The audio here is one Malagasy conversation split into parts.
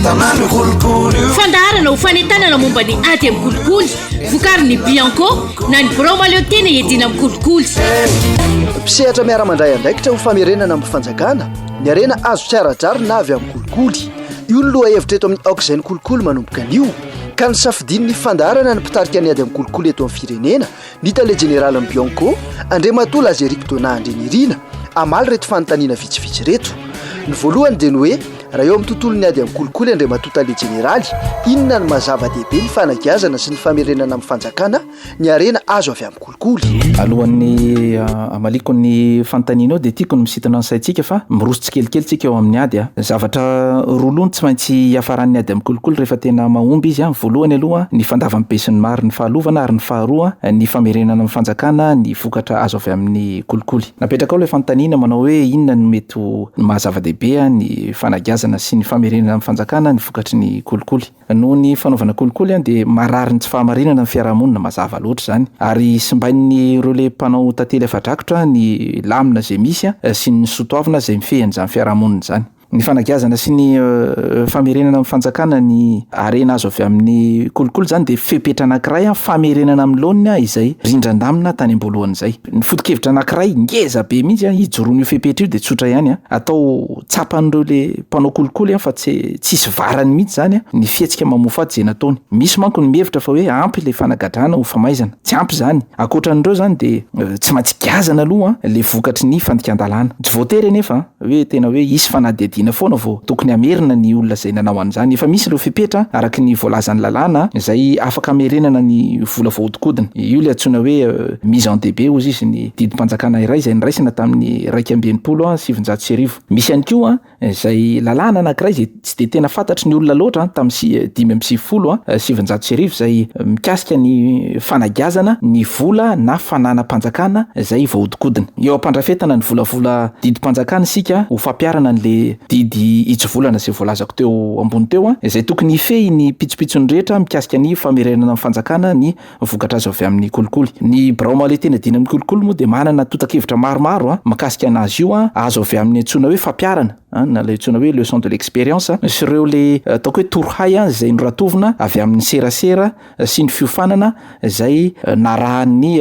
Korontana ny kolikoly io. Fandaharana ho fanentanana momba ny ady amin'ny kolikoly, vokarin'ny Bianco na ny Birao Mahaleo Tena Iadiana Amin'ny Kolikoly. Mpisehatra miara-mandray andraikitra ho famerenana amin'ny fanjakana ny harena azo tsy ara-drariny na avy amin'ny kolikoly. Io no lohahevitra eto amin'ny Aok'izay ny kolikoly manomboka anio, ka nisafidian'ny fandaharana ny mpitarika ny ady amin'ny kolikoly eto amin'ny firenena, Ny tale jeneralin'ny Bianco, Andriamatoa Lazeric Donat Andrianirina, hamaly ireto fanontaniana vitsivitsy ireto. Ny voalohany dia ny hoe, raha eo amin'ny tontolon'ny ady amin'ny kolikoly Andriamatoa tale jeneraly, inona no maha zava-dehibe ny fanagiazana sy ny famerenana amin'ny fanjakana ny harena azo avy amin'ny kolikoly? Alohan'ny hamaliako ny fanontanianao dia tiako ny misintona ny saintsika fa miroso tsikelikely tsika eo amin'ny ady a. Zavatra roa loha no tsy maintsy hiafaran'ny ady amin'ny kolikoly rehefa tena mahomby izy a. Voalohany aloha ny fandavan'ny besinimaro ny fahalovana ary ny faharoa ny famerenana amin'ny fanjakana ny vokatra azo avy amin'ny kolikoly. Napetrakao ilay fanontaniana manao hoe inona no mety ho maha zava-dehibe ny fanagiazana sy ny famerenana amin'ny fanjakana ny vokatry ny kolikoly. Noho ny fanaovana kolikoly dia marary ny tsy fahamarinana ny fiarahamonina, mazava loatra izany. Ary simbain'ireo le mpanao tantely afa-drakotra ny lamina izay misy sy ny soatoavina izay mifehy an'izany fiarahamonina izany. Ny fanagiazana sy ny famerenana amin'ny fanjakana ny harena azo avy amin'ny kolikoly izany dia fepetra anankiray famerenana amin'ny laoniny izay rindran-damina tany am-boalohany izay. Ny foto-kevitra anankiray ngeza be mihitsy ijoroan'io fepetra io dia tsotra ihany, atao Tsapan'ireo le mpanao kolikoly fa tsy tsisy varany mihitsy zany ny fihetsika mamoafady izay nataony. Misy manko ny mihevitra fa hoe ampy le fanagadrana ho famaizana. Tsy ampy izany. Ankoatran'ireo zany dia tsy maintsy giazana aloha le vokatry ny fandikan-dalàna. Tsy voatery anefa hoe tena hoe hisy fanadihadiana foana vao tokony hamerina ny olona izay nanao an'izany. Efa misy ireo fepetra araka ny voalazan'ny lalàna izay afaka hamerenana ny vola voahodinkodina. Io le antsoina hoe mise en débet hozy izy ny didim-panjakana iray izay noraisina tamin'ny 1961. Misy ihany koa izay lalàna anankiray izay tsy dia tena fantatry ny olona loatra tamin'ny 1995 izay mikasika ny fanagiazana ny vola na fananam-panjakana izay voahodinkodina. Eo am-pandrafetana ny volavola didim-panjakana isika ho fampiharana an'ilay didy hitsivolana izay voalazako teo ambony teo izay tokony hifehy ny pitsopitsony rehetra mikasika ny famerenana amin'ny fanjakana ny vokatra azo avy amin'ny kolikoly. Ny birao mahaleo tena dina amin'ny kolikoly moa dia manana antontan-kevitra maromaro mahakasika anazy io, azo avy amin'ny antsoina hoe fampiharana na ilay antsoina hoe leçon de l'expérience sy ireo le ataoko hoe torohay izay noratovina avy amin'ny serasera sy ny fiofanana izay narahan'ny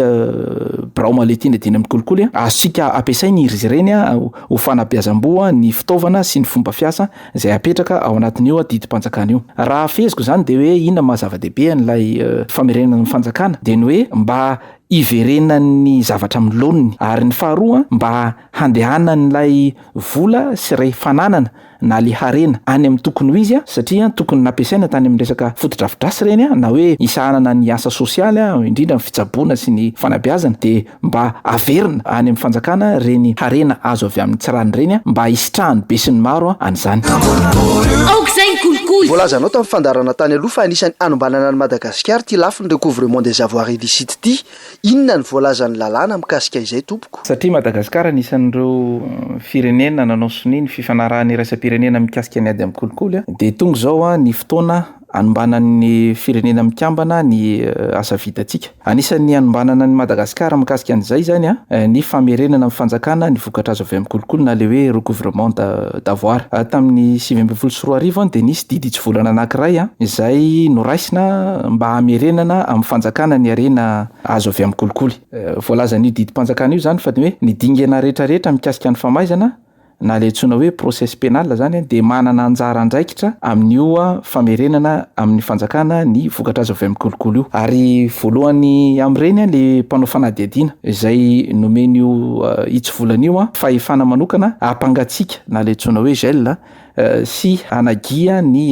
birao mahaleo tena dina amin'ny kolikoly. Azontsika ampiasaina izy ireny ho fanabeazam-boa ny fitaovana sy ny fomba fiasa izay apetraka ao anatin'io didim-panjakana io. Raha feheziko izany dia hoe inona maha zava-dehibe an'ilay famerenana ny fanjakana dia ny hoe mba hiverenan'ny zavatra amin'ny laoniny ary ny faharoa mba handehanan'ilay vola sy ilay fananana na ilay harena any amin'ny tokony ho izy satria tokony nampiasaina tany amin'ny resaka fotodrafitrasa ireny na hoe hisahanana ny asa sosialy indrindra ny fitsaboana sy ny fanabeazana dia Mba averina any amin'ny fanjakana ireny harena azo avy amin'ny tsirany ireny mba hisitrahan'ny besinimaro an'izany. Aoka izay ny kolikoly! Voalazanao tamin'ny fandaharana tany aloha fa anisan'ny hanombanana an'i Madagasikara ity lafiny recouvrement des avoirs illicites ity. Inona no voalazan'ny lalàna mikasika izay tompoko? Satria Madagasikara anisan'ireo firenena nanao sonia ny fifanarahana iraisam-pirenena mikasika ny ady amin'ny kolikoly dia tonga izao ny fotoana hanombanan'ny Firenena Mikambana ny asa vitantsika. Anisan'ny hanombanana an'i Madagasikara mikasika an'izay izany ny famerenana amin'ny fanjakana ny vokatra azo avy amin'ny kolikoly na ilay hoe recouvrement d'avoir. Tamin'ny 2019 dia nisy didy hitsivolana anankiray izay noraisina mba hamerenana amin'ny fanjakana ny harena azo avy amin'ny kolikoly. Voalazan'io didim-panjakana io izany fa ny hoe ny dingana rehetrarehetra mikasika ny famaizana na ilay antsoina hoe process penal izany dia manana anjara andraikitra amin'io famerenana amin'ny fanjakana ny vokatra azo avy amin'ny kolikoly io. Ary voalohany amin'ireny ilay mpanao fanadihadiana izay nomen'io hitsivolana io fahefana manokana hampangatsiaka na ilay antsoina hoe gel sy hanagia ny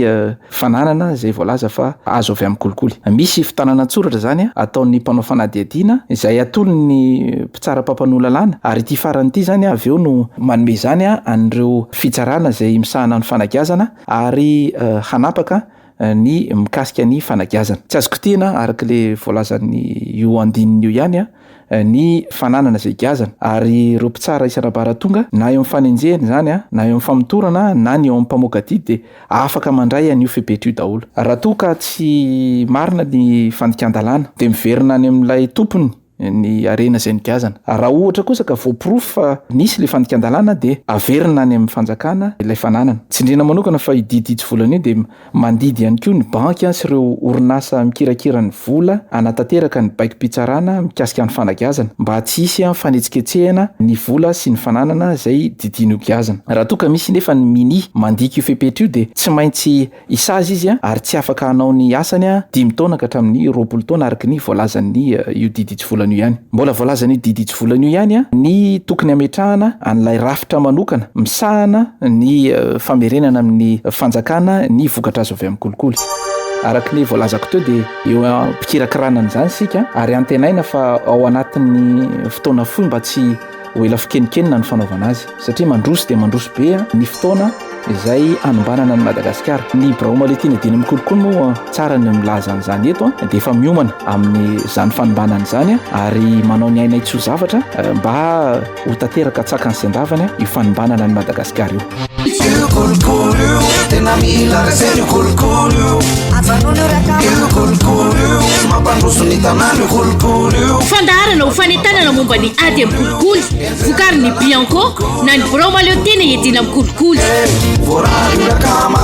fananana izay voalaza fa azo avy amin'ny kolikoly. Misy fitanana an-tsoratra izany ataon'ny mpanao fanadihadiana izay atolony ny mpitsara mpampanoa lalàna ary ity farany ity izany avy eo no manome izany an'ireo fitsarana izay misahana ny fanagiazana ary hanapaka ny mikasika ny fanagiazana. Tsy azo kitihina araka ilay voalazan'ny io andininy io ihany ny fananana izay giazana ary ireo mpitsara isan'ambaratonga na eo amin'ny fanenjehana izany na eo amin'ny famotorana na ny eo amin'ny mpamoaka didy dia afaka mandray an'io fepetra io daholo. Raha toa ka tsy marina ny fandikan-dalàna dia miverina any amin'ilay tompony. ny harena izay nogiazana. Raha ohatra kosa ka voaporofo fa nisy ilay fandikan-dalàna dia averina any amin'ny fanjakana ilay fananana. Tsindriana manokana fa io didy hitsivolana io dia mandidy ihany koa ny banky sy ireo orinasa mikirakira ny vola hanatanteraka ny baikom-pitsarana mikasika ny fanagiazana mba tsy hisy fanetsiketsehana ny vola sy ny fananana izay didiany hogiazana. Raha toa ka misy nefa ny minia mandika io fepetra io dia tsy maintsy Hisazy izy ary tsy afaka hanao ny asany dimy taona ka hatramin'ny 20 taona araka ny voalazan'ny io didy hitsivolana io ihany. Mbola voalazan'io didy hitsivolana io ihany ny tokony hametrahana an'ilay rafitra manokana misahana ny famerenana amin'ny fanjakana ny vokatra azo avy amin'ny kolikoly. Araka ny voalazako teo dia eo am-pikirakirana an'izany isika ary antenaina fa ao anatin'ny fotoana fohy mba tsy ho ela fikenikenina ny fanaovana azy satria mandroso dia mandroso be ny fotoana izay hanombanana an'i Madagasikara. Ny birao Maletine dimy mikolokolo moa tsara ny milaza an'izany eto dia efa miomana amin'izany fanombanana izany ary manao ny ainay tsy ho zavatra mba ho tanteraka tsakany sy andavany io fanombanana an'i Madagasikara io. Io kolikoly io, tena mila resena io kolikoly io. Ajanony io rakama. Io kolikoly io, tsy mampandroso ny tanàna io kolikoly io. Fandaharana ho fanentanana momba ny ady amin'ny kolikoly, vokarin'ny Bianco na ny birao mahaleo tena iadiana amin'ny kolikoly. Voarary io rakama.